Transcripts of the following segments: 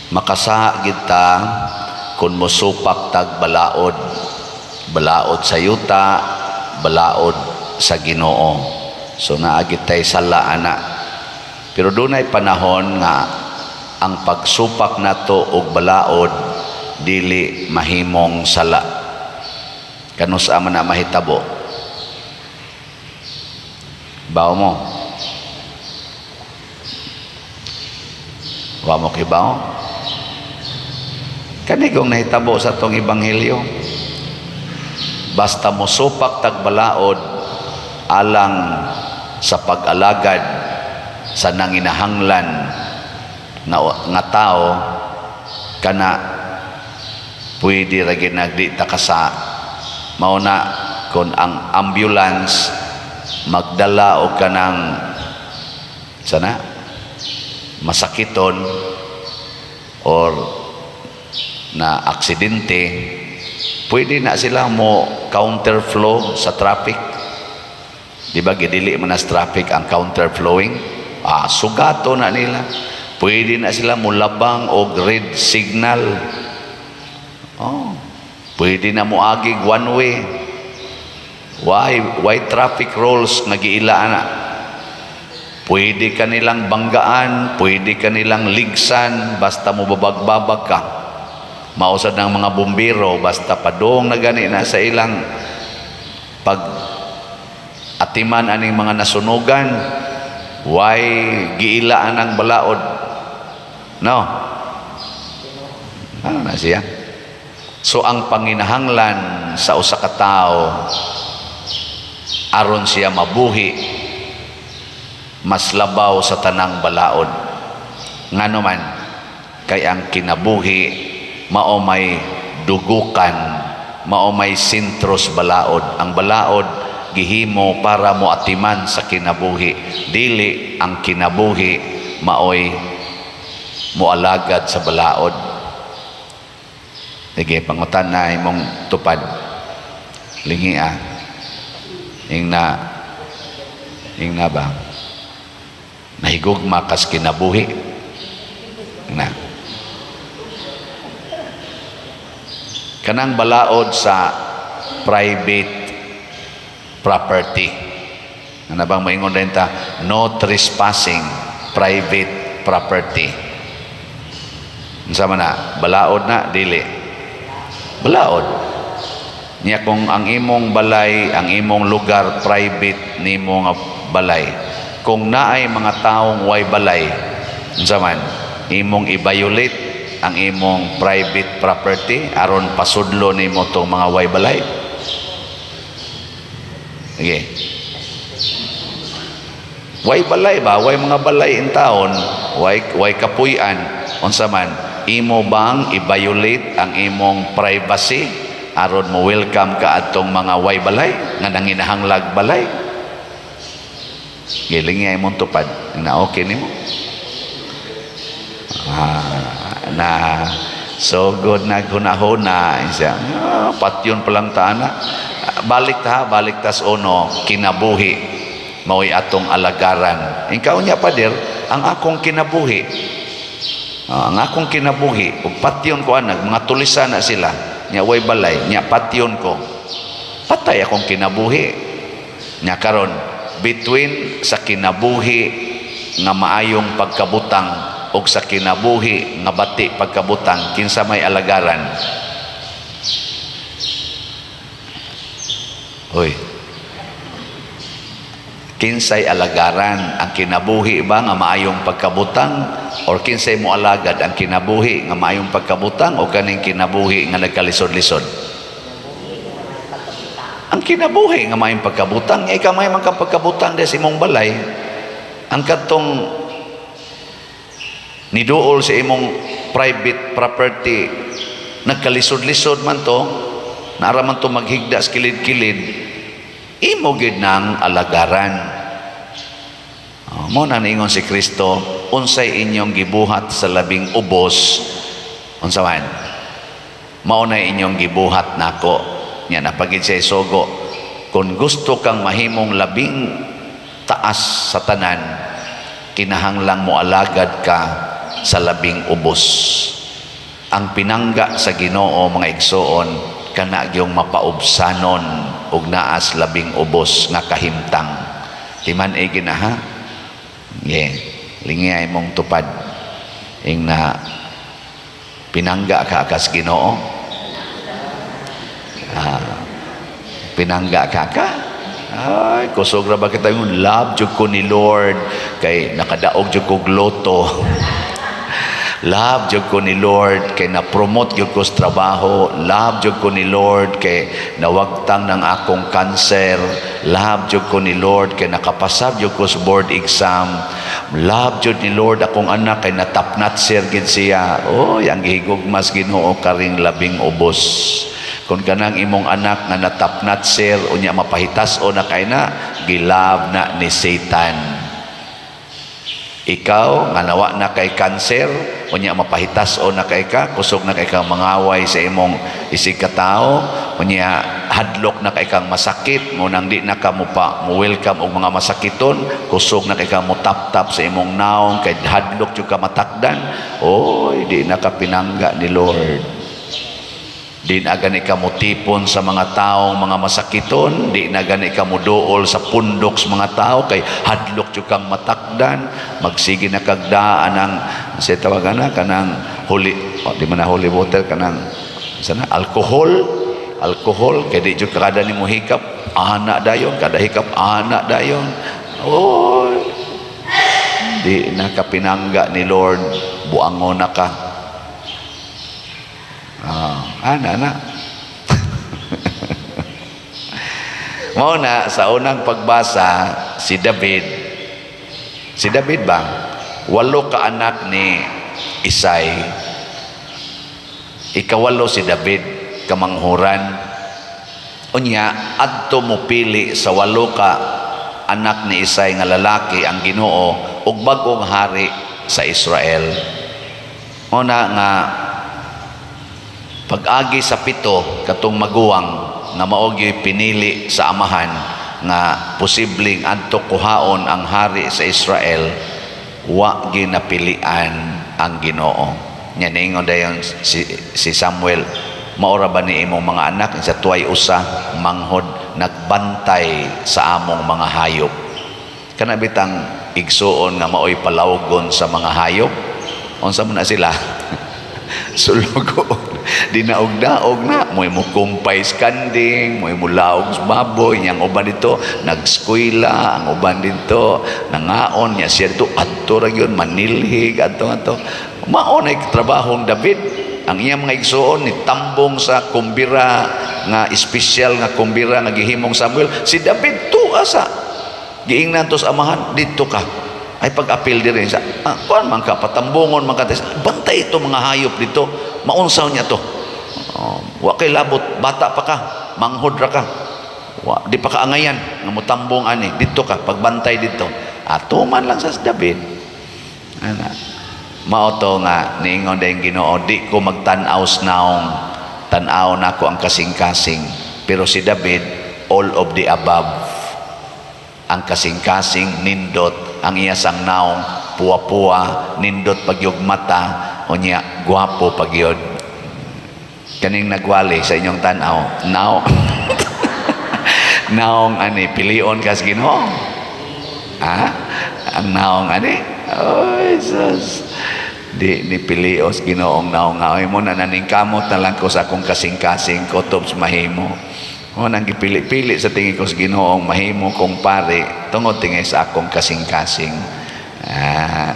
Makasaha gid ta kung mosupak tag balaod, balaod sa yuta, balaod sa Ginoo. So naa gid tay sala ana, pero dunay panahon nga ang pagsupak nato og balaod dili mahimong sala. Kanus-a man na mahitabo? Bawo mo? Wa mo kibaw? Kani kung nahitabo sa atong ebanghelyo, basta mo supak tag balaod alang sa pag-alagad sa nanginahanglan nga tao, kana pwede ra gid nagdi ta kasa. Mao na kung ang ambulance magdala og kanang sana masakiton or na aksidente, pwede na sila mo counterflow sa traffic. Di ba gidili man na sa traffic ang counterflowing? Ah, sugato na nila. Pwede na sila mulabang og red signal. Oh, pwede na moagig one way. Why traffic rules nga giila na? Pwede ka nilang banggaan, pwede ka nilang ligsan, basta mo babag-babag ka. Mao sad ng mga bumbero, basta padong na gani na sa ilang pag atiman aning mga nasunugan, why giilaan ang balaod? No? Ano na siya? So ang panginahanglan sa usa ka tawo aron siya mabuhi mas labaw sa tanang balaod. Ngano man? Kay ang kinabuhi mao may dugukan, mao may sentros balaod. Ang balaod gihimo para mo atiman sa kinabuhi, dili ang kinabuhi maoy moalagad sa balaod. Sige, pangutan na imong tupad. Lingi ah. Ingna, ingna ba? Nahigugma kas kinabuhi? Na. Kanang balaod sa private property. Ano bang maingon din ta? No trespassing, private property. Unsa man na? Balaod na? Dili. Balaod. Niya kung ang imong balay, ang imong lugar, private nimo nga balay. Kung naay mga taong way balay, unsa man? Imong i-violate ang imong private property aron pasudlo nimo tong mga way balay? Sige. Way balay ba? Way mga balay in taon, way kapuy-an. Unsa man? Imo bang i-violate ang imong privacy aron mo welcome ka atong mga way balay nga nanginahanglag balay? Giling nga imong tupad na okay nimo. Ah, na so good naghuna-huna siya. Ah, patyon pa lang ta na. Balik ta, balik tas uno, kinabuhi mao'y atong alagaran. Ikaw niya, pader, ang akong kinabuhi. Ah, ang akong kinabuhi ug patyon ko anag mga tulisa na sila nya way balay nya, patyon ko, patay akong kinabuhi. Nya karon, between sa kinabuhi nga maayong pagkabutang o sa kinabuhi nga bati pagkabutang, kinsa may alagaran? Hoy, kinsay alagaran? Ang kinabuhi ba nga maayong pagkabutang or kinsay mo alagad, ang kinabuhi nga maayong pagkabutang o kaning kinabuhi nga nagkalisod-lisod? Ang kinabuhi nga maayong pagkabutang. Ikaw may man kang pagkabutang sa imong balay, ang kadtong niduol sa imong private property nagkalisod-lisod man to, naara man to maghigda sa kilid-kilid, imo gid nang alagaran. Oh, mo na niingon si Kristo, unsay inyong gibuhat sa labing ubos, unsa man, mao na inyong gibuhat nako. Nya napagid siya sugo, kung gusto kang mahimong labing taas sa tanan, kinahanglang mo alagad ka sa labing ubos. Ang pinangga sa Ginoo, mga igsoon, kana gyung mapaubsanon ug naas labing ubos nga kahimtang. Timan-i ginaha. Yeah. Lingiyay mong tupad. Ing na pinangga ka kas Ginoo. Ah, pinangga ka ka. Ay, kusog ra ba kita yung love jud ko ni Lord kay nakadaog jud ko lotto. Love jud ko ni Lord kay na-promote jud ko sa trabaho. Love jud ko ni Lord kay nawagtang ng akong cancer. Love jud ko ni Lord kay nakapasar jud ko sa board exam. Love jud ni Lord akong anak kay na-topnotcher gid siya. Oy, ang gihigugmas Ginoo karing labing ubos. Kung kanang imong anak nga na-topnotcher unya mapahitas o na kay na, gi-love na ni Satan. Ikaw nga nawa na kay cancer unya mapahitas o na kay ka, kusog na kay kang mangaway sa imong isig katao, unya hadlok na kay kang masakit mo nang di na ka mo pa mo welcome og mga masakiton, kusog na kay kang mo tap-tap sa imong naong kay hadlok jud ka matakdan. Oy, di na ka pinangga ni Lord. Di na gani ka motipon sa mga taong mga masakiton, di na gani ka moduol sa pundok sa mga tao kay hadlok jud kang matakdan, magsige na kag daan ang sa tawagan na kanang holy, oh, di man na holy water, kanang sana alcohol, alcohol kay di jud kada nimo hikap ana dayon, kada hikap ana dayon. Oy, di na ka pinangga ni Lord, buangon na ka. Ah, ana na. Mao na sa unang pagbasa si David. Si David ba? Walo ka anak ni Isay. Ikawalo si David, kamanghuran. Unya adto mo pili sa walo ka anak ni Isay nga lalaki ang Ginoo og bag-ong hari sa Israel. Mao na nga pag-agi sa pito katong maguwang nga mao gyud pinili sa amahan nga posibleng adto kuhaon ang hari sa Israel, wa ginapilian ang Ginoo. Nya niingon dayon si Samuel, "Maora ba ni imong mga anak?" Sa tuay usa, manghod nagbantay sa among mga hayop. Kana bitang igsuon nga maoy palawgon sa mga hayop, unsa man na sila? Sulugo. Dinaog-daog na, mo'y mo kumpay sa kanding, mo'y mo laog sa baboy. Ang uban dito nagskwela, ang uban dito nangaon niya siya dito adto ra gyud manilhig adto adto. Mao na trabahong David. Ang iyang mga igsuon ni tambong sa kumbira nga espesyal nga kumbira nga gihimong Samuel. Si David tuwa sa giingnan to sa amahan, "Didto ka." Ay pag-apil diri sa kuan man ka, patambungon man ka, bantay ito mga hayop dito, maunsaw niya to. Oh, wa kay labot, bata pa ka, manghod ra ka, wa di pa ka angayan nga motambong ani. Didto ka pagbantay dito. Ato man lang sa David ana. Mao to nga niingon dayong Ginoo, "Di ko magtan-aw sa naong, tan-aw nako ang kasing-kasing." Pero si David, all of the above. Ang kasing-kasing nindot, ang iya sang naong puwa-puwa, nindot pagyog mata, unya gwapo pagyod. Kaning nagwali sa inyong tan-aw, naong naong ani pilion kas Ginoo? Ha, ang naong ani, oy sus, di ni pilios Ginoong naong. Ay mo na naningkamot na lang ko sa akong kasing-kasing kutob sa mahimo mo nang gipili-pili sa tingin ko sa Ginoong mahimo kong pare tungod tingin sa akong kasing-kasing. Ah.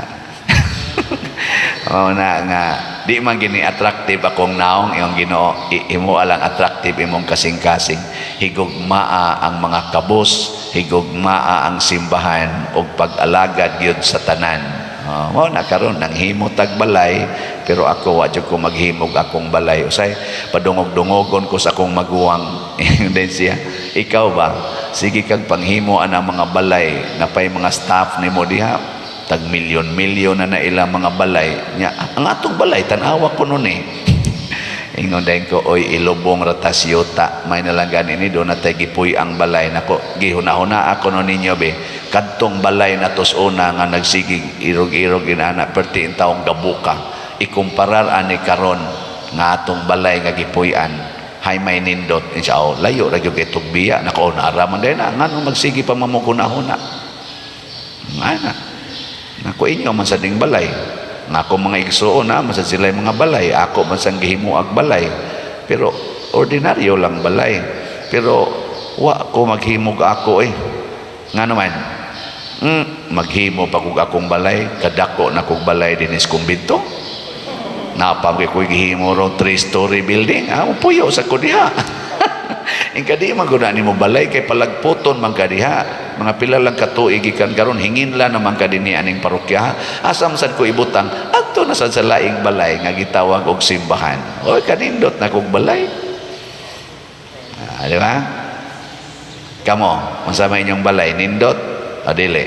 Oh, na nga di man gini attractive akong naong iyong Ginoo, imo alang attractive imong kasing-kasing. Higugmaa ang mga kabus, higugmaa ang simbahan ug pag-alagad gyud sa tanan. Oh, mao na karon nanghimo tag balay, pero ako wa jud ko maghimog akong balay. Usay padungog-dungogon ko sa akong maguwang. Then siya, "Ikaw ba, sige kag panghimo ana mga balay, napay mga staff nimo diha, tag milyon-milyon na na ilang mga balay nya. Ang atong balay, tan-awa ko nun eh." Ingon dayon ko, "Oy, ilubong ratas yuta, may nalang gani ni do na tay gipuy ang balay nako." Gihuna-huna ako no ninyo be, kadtong balay na tos una nga nagsigig irog-irog inana perti in taong gabuka. Ikumparar ani karon nga atong balay nga gipuy-an, hay may nindot siya. Oh, layo ra gyud kay tugbiya nako, naara man din na nganong magsige pa mamukuna-huna ana. Nako, inyo man sa ding balay nga ako mga igsuon na man sa sila mga balay, ako man sang gihimuag balay, pero ordinaryo lang balay, pero wa ko maghimog ako eh. Nga naman maghimo pa kog akong balay, kadako na kog balay dinis kumbinto. Napamgi ko gihimo ro three-story building. Ah, puyo sa ko diha. Ingka di man gud nimo balay kay palagputon man ka diha. Mga pila lang ka tuig gikan karon, hingin lang naman ka dinhi aning parokya. Asa man sad ko ibutang? Adto na sad sa laing balay nga gitawag og simbahan. Oy, kanindot na kog balay. Ah, di ba? Kamo, unsa may inyong balay? Nindot o dili?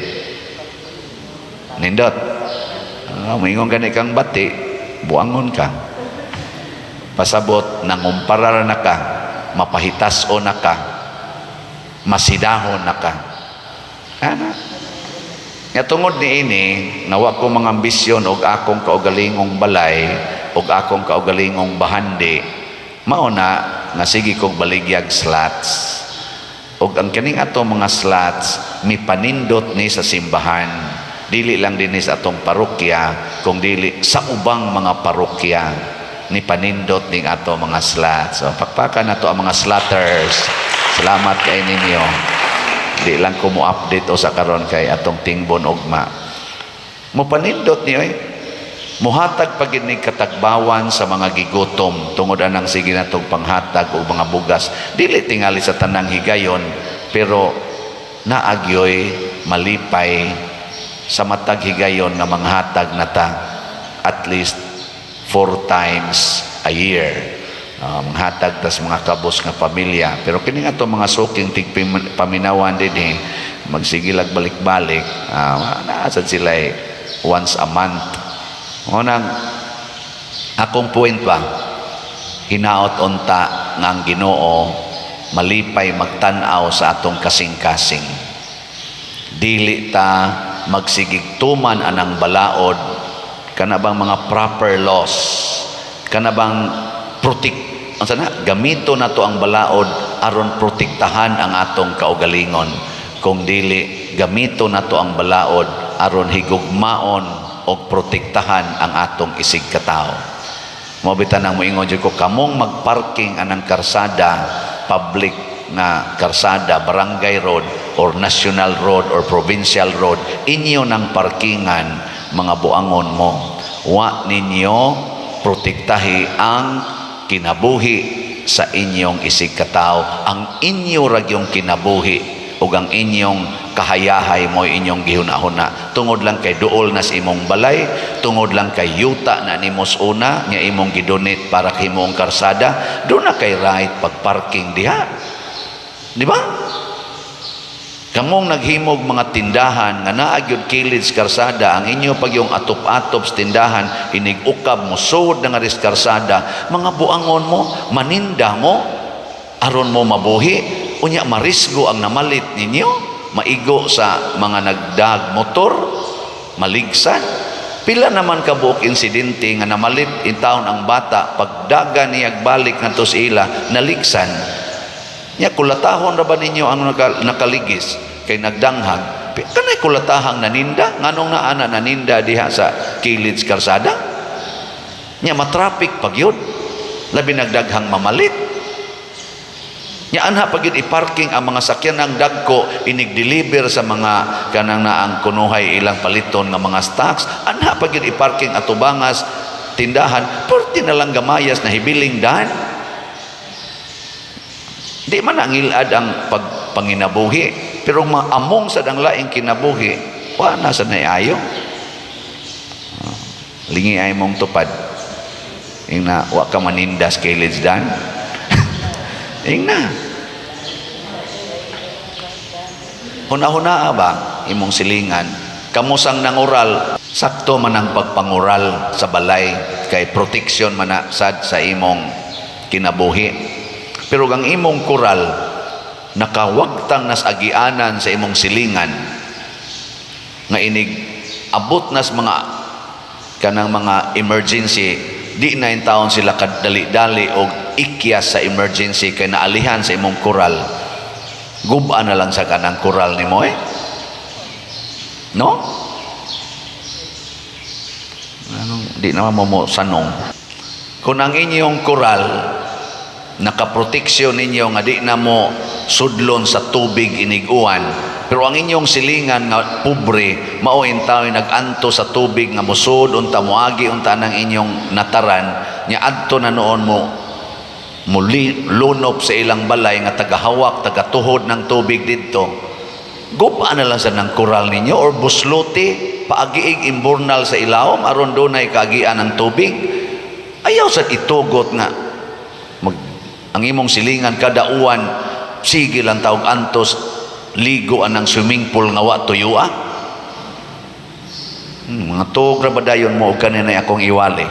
Nindot. Ah, moingon gani kang bati, buangon ka. Pasabot, nangumparar na ka, mapahitas o na ka, masidahon na ka. Ana. Nga tungod ni ini, nawa ko mga ambisyon og akong kaugalingong balay, og akong kaugalingong bahandi, mao na nga sige kog baligyag slats. Og ang kaning ato mga slats, mipanindot ni sa simbahan. Dili lang dinhi sa atong parokya, kung dili sa ubang mga parokya ni panindot ning ato mga slots. So, pakpakan nato ang mga slotters. Salamat kay ninyo. Di lang ko mo update o sa karon kay atong tingbon ugma. Mo panindot ni oy. Muhatag pag ni katagbawan sa mga gigutom tungod anang sige natong panghatag og mga bugas. Dili tingali sa tanang higayon, pero naagyoy malipay sa matag higayon nga manghatag na ta at least four times a year. Manghatag tas mga kabos nga pamilya. Pero kini nga to mga suking tigpaminawan din eh, magsigilag balik-balik, naa sad sila eh, once a month. Ngunang akong point ba, hinaot unta nga ang Ginoo malipay magtan-aw sa atong kasing-kasing. Dili ta magsigig tuman anang balaod, kana bang mga proper laws, kana bang protect ang sana gamito nato ang balaod aron protektahan ang atong kaugalingon, kung dili gamito nato ang balaod aron higugmaon og protektahan ang atong isig katawo. Mo bitan ang moingon jud ko, kamong magparking anang karsada, public nga karsada, barangay road or national road or provincial road, inyo ng parkingan, mga buangon mo. Wa ninyo protektahi ang kinabuhi sa inyong isig katawo. Ang inyo ragyong kinabuhi ug ang inyong kahayahay mo inyong gihuna-huna. Tungod lang kay duol na sa imong balay, tungod lang kay yuta na nimo una nga imong gidonate para himong karsada, do na kay right pagparking diha. Di ba? Kamong naghimog mga tindahan nga naa gyud kilid sa karsada, ang inyo pag yung atop-atop sa tindahan, inig-ukab mo, sud na nga ris karsada, mga buangon mo, maninda mo, aron mo mabuhi, unya marisgo ang namalit ninyo, maigo sa mga nagdag motor, maligsan. Pila naman kabuok insidente nga namalit in taon ang bata, pagdaga niyag balik ngadto sa ila, naligsan. Nya kulatahon ra ba ninyo ang nakaligis kay nagdanghag? Kanay kulatahang naninda, nganong naa na naninda diha sa kilid sa karsada? Nya matraffic pag yun. Labi nagdaghang mamalit. Nya anha pag yun i-parking ang mga sakyan ng dagko inig-deliver sa mga kanang naang kunuhay ilang paliton nga mga stocks. Anha pag yun i-parking atubangas tindahan, perti na lang gamayas na hibiling dan. Di man ang ilad ang pagpanginabuhi, pero maamong sa dang laing kinabuhi, wa na sa naiayo. Ah, lingi ay mong tupad. Ingna, wa ka manindas kay dan. Ingna. Huna-huna ba imong silingan? Kamusang nangural, sakto man ang pagpangural sa balay kay protection man na sad sa imong kinabuhi. Pero ang imong kural nakawagtang nas agianan sa imong silingan nga inig abot nas mga Kanang mga emergency, di na taon sila kadali-dali og ikyas sa emergency kay naalihan sa imong koral. Guba na lang sa kanang koral nimo eh. No? Anong, di naman mo mo sanong. Kung ang inyong koral nakaproteksyon ninyo nga di na mo sudlon sa tubig iniguan, pero ang inyong silingan nga pobre mao intaw nag-anto sa tubig nga musud unta, moagi unta ng inyong nataran nya, adto na noon mo muli lunop sa ilang balay nga tagahawak, tagatuhod ng tubig didto, guba na lang sa ng koral ninyo or busluti, paagiig imburnal sa ilawom aron dunay kaagian ng tubig. Ayaw sa itugot nga mag, ang imong silingan kada uwan sige lang tawag antos ligo anang swimming pool nga wa tuyua. Mga tuog ra ba dayon mo og kanina akong iwali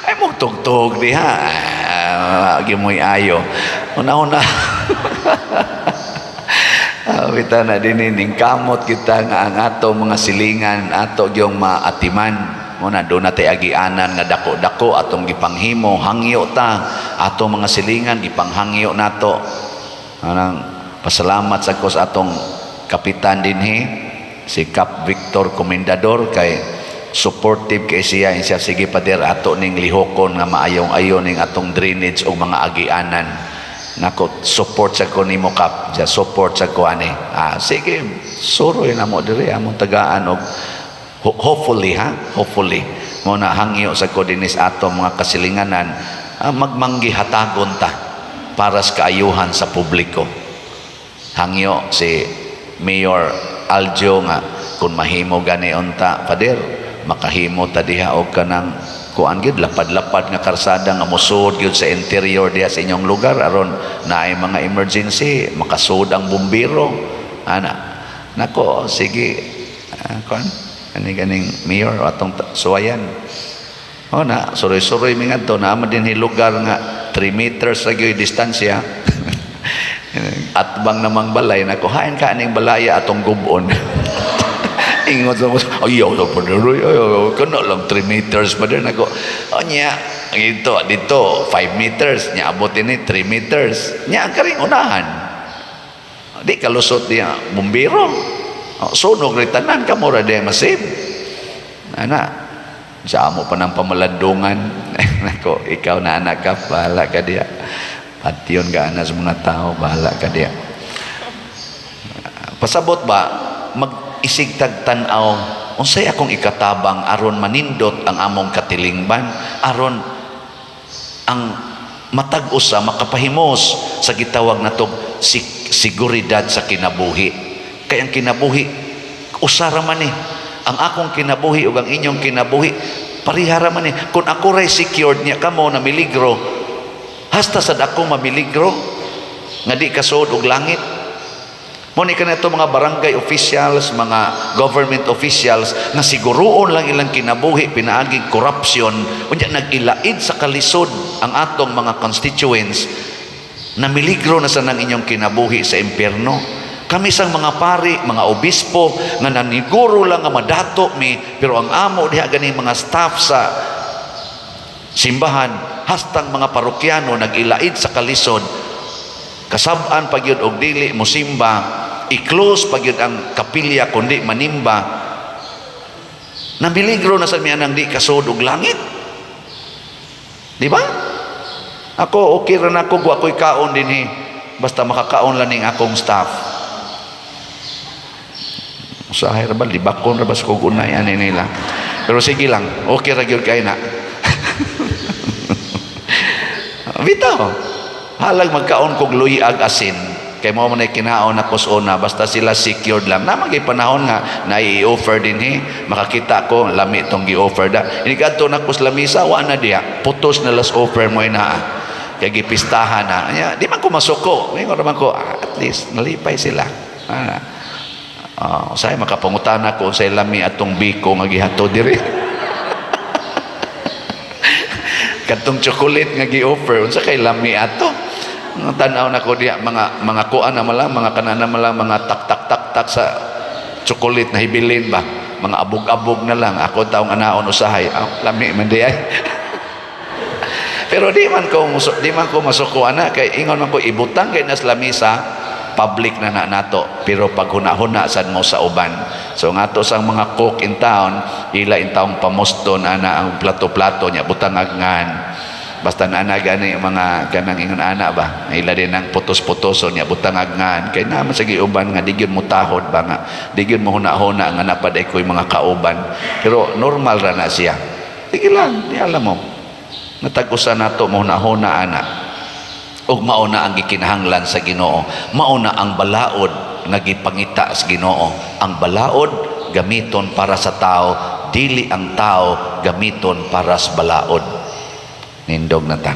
ay mo tugtog diha. Ah, agi mo'y ayo una-una. Ah, kita na din ning kamot kita nga ang ato mga silingan ato gyung maatiman mo na doon natay agianan nga dako-dako atong gipanghimo, hangyo ta ato mga silingan, gipanghangyo nato. Anang pasalamat sa ko sa atong kapitan dinhi, si Cap Victor Comendador, kay supportive kay siya. Siya, "Sige pader, ato ning lihokon nga maayong ayo ning atong drainage o mga agianan." Nako, support sa ko nimo, Kap. Siya, support sa ko ani. Ah, sige, suroy na mo diri among tagaan og hopefully ha, hopefully mo na hangyo sa ko dinis ato mga kasilinganan, ah, magmanggi hatagon ta para sa kaayuhan sa publiko. Hangyo si Mayor Aljo nga kung mahimo gani unta, pader, makahimo ta diha og kanang kuan gyud, lapad-lapad nga karsada nga mosud gyud sa interior diha sa inyong lugar aron naay mga emergency makasud ang bumbero ana. Nako, sige, ah, kuan ani ganing mayor atong suwayan. Oh na, suroy-suroy mi ngadto naa man dinhi lugar nga 3 meters ra gyud distansya. Atbang namang balay nako, hain ka aning balaya atong gubon. Ingon sa mo, ayaw sa paderoy, ayaw, kana lang 3 meters pa din ako. O niya, dito, dito, 5 meters, niya abot ini 3 meters. Niya, ang karing unahan. Di kalusot niya, bumbiro. O, sunog rin tanan, kamo ra di masib. Ana, sa amo pa ng pamalandungan. Nako, ikaw na anak ka, bahala ka diya. Patyon ka ana sa mga tao, bahala ka diya. Pasabot ba, mag-isig tag tan-aw, unsay akong ikatabang aron manindot ang among katilingban, aron ang matag usa makapahimos sa gitawag natog seguridad sa kinabuhi. Kay ang kinabuhi usa ra man eh. Ang akong kinabuhi ug ang inyong kinabuhi pareha ra man eh. Kung ako ray secured niya kamo na miligro, hasta sad ako mamiligro nga di kasuod og langit. Mo ni kanato mga barangay officials, mga government officials nga siguroon lang ilang kinabuhi pinaagi corruption, unya nag-ilaid sa kalisod ang atong mga constituents, na miligro na sa nang inyong kinabuhi sa impyerno. Kami sang mga pari, mga obispo nga naniguro lang nga madato mi, pero ang amo diha gani mga staff sa simbahan, hastang mga parokyano nag-ilaid sa kalisod, kasab-an pa gyud og dili mosimba, i-close pa gyud ang kapilya kundi manimba, namiligro na sa miya nang di kasud og langit, di ba? Ako okay ra nako, wa ko'y kaon dinhi basta makakaon lang ning akong staff. Usahay ra ba, libakon ra ba sa kog unay ani nila, pero sige lang, okay ra gyud kay na. Bitaw halag magkaon kog luyag asin kay mao man ay kinaon ako sa una, basta sila secured lang. Na magay panahon nga na i-offer dinhi, makakita ko lami tong gi-offer da, ini kadto na ko sa lamisa, wa na diha, putos na last offer mo naa kay gipistahan na. Anya, di man ko masuko, ingon man ko, ah, at least nalipay sila. Ah, say makapangutana ko unsay lami atong biko nga gihato diri, katong chocolate nga gi-offer, unsa kay lami ato. Nga tan-aw na ko diha mga kuan na malang mga kanana malang mga tak tak tak tak sa chocolate na hibilin ba. Mga abog-abog na lang. Ako taong anaon usahay. Ah, lami man di ay. Pero di man ko masuko ana kay ingon man ko, ibutang kay nas lamisa, public na na nato, pero pag huna-huna sad mo sa uban. So ngato sa mga cook in town, ila in taong pamuston ana ang plato-plato niya, butang ngan basta na ana gani mga kanang ingon ana ba, ila din ang putos-putoson niya, butang ngan kay naman sa uban nga di gyud mo tahod ba, nga di gyud mo huna-huna nga napaday ko'y mga kauban. Pero normal ra na siya. Sige lang, di alam mo natag-usa nato mo huna-huna ana. Ug mao na ang gikinahanglan sa Ginoo, mao na ang balaod nga gipangita sa Ginoo. Ang balaod gamiton para sa tao, dili ang tao gamiton para sa balaod. Nindog na ta.